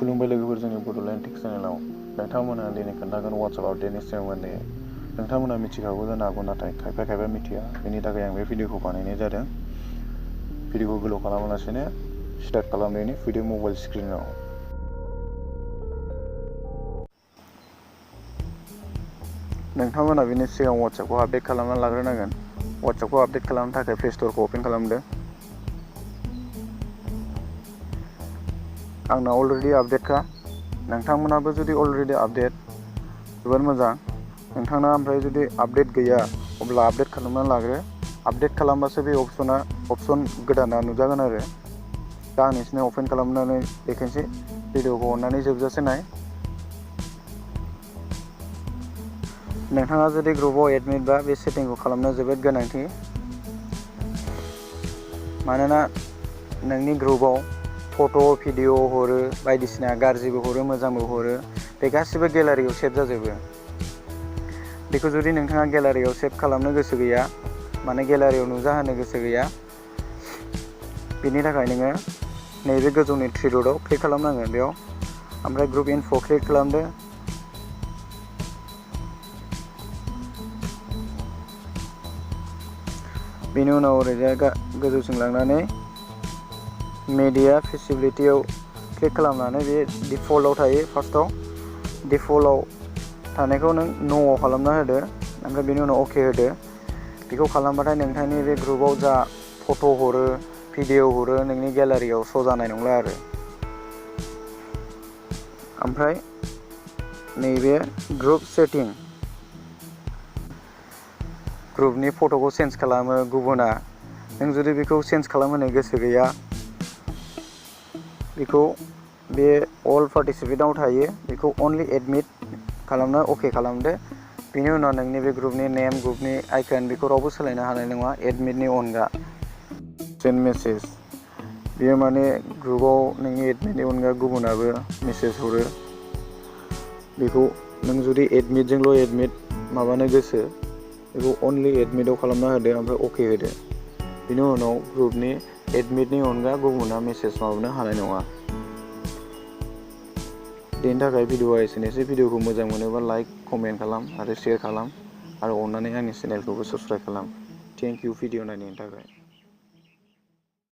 खुलुमबाय लोगोफोर जोंनि बड'लेण्ड टेक चेनेलाव नोंथांमोना दिनै खोन्थागोन WhatsApp आपडेटनि सोमोन्दै नोंथांमोना मिथिखागौ जानो हागौ नाथाय खायफा मिथिया बेनि थाखाय आं बे भिडिअखौ बानायनाय जादों। भिडिअखौ गोलाव खालामालासेनो स्टार्ट खालामनायनि फैदो मबाइल स्क्रिनाव। नोंथांमोना बेनि सिगां WhatsAppखौ आपडेट खालामना लाग्रोनांगोन। WhatsAppखौ आपडेट खालामनो थाखाय प्ले स्ट'रखौ अपेन खालामदो। आंना अलरेडि आपडेटखा, नोंथांमोनाबो जुदि अलरेडि आपडेट जोबोद मोजां। नोंथांना ओमफ्राय जुदि आपडेट गैया अब्ला आपडेट खालामना लाग्रो। आपडेट खालामबासो बे अपसन गोदाना नुजागोन आरो। दा आं नोंसिनो अपेन खालामनानै देखायनोसै। भिडिअखौ अननानै जोबजासे नाय। नोंथाङा जुदि ग्रुपआव एडमिट बा बे सेटिंखौ खालामनो जोबोद गोनांथि। मानोना नोंनि ग्रुपआव फट' भिडिअ हरो, बायदिसिना गाज्रिबो हरो मोजांबो हरो, बे गासिबो गेलारियाव सेभ जाजोबो। बेखौ जुदि नोंथाङा गेलारियाव सेभ खालामनो गोसो गैया, माने गेलारियाव नुजाहोनो गोसो गैया, बेनि थाखाय नोङो नैबे गोजौनि थ्रि डटआव क्लिक खालामनांगोन बेयाव, ओमफ्राय ग्रुप इनफ' क्लिक खालामदो। बेनि उनाव ओरैजाय गोजौसिम लांनानै मेडिया फेसिलिटियाव क्लिक खालामनानै बे डिफल्टआव थायो। फार्स्टआव डिफल्टआव थानायखौ नों न'आव खालामना होदो, ओमफ्राय बेनि उनाव अके होदो। बेखौ खालामबाथाय नोंथांनि बे ग्रुपआव जा फट' हरो भिडिअ हरो नोंनि गेलारियाव श' जानाय नंला आरो। ओमफ्राय नैबे ग्रुप सेटिं, ग्रुपनि फट'खौ चेन्ज खालामो गुबुना। नों जुदि बेखौ चेन्ज खालामहोनो गोसो गैया, बेखौ बे अल पार्टिसिपेटआव थायो, बेखौ अनलि एडमिट खालामनो अके खालामदो। बेनि उनाव नोंनि बे ग्रुपनि नेम, ग्रुपनि आइकन बेखौ रावबो सोलायनो हानाय नङा एडमिटनि अनगा। सेन्ड मेसेज, बेयो माने ग्रुपआव नोंनि एडमिटनि अनगा गुबुनाबो मेसेज हरो। बेखौ नों जुदि एडमिटजोंल' एडमिट माबानो गोसो, बेखौ अनलि एडमिटआव खालामना होदो, ओमफ्राय अके होदो। बेनि उनाव ग्रुपनि एडमिटनि अनगा गुबुना मेसेज माबानो हानाय नङा। बेनि थाखाय भिडिअआ एसेनोसै। भिडिअखौ मोजां मोनोबा लाइक, कमेन्ट खालाम आरो शेयार खालाम, आरो अननानै आंनि चेनेलखौबो साबस्क्राइब खालाम। थेंक इउ भिडिअ नायनायनि थाखाय।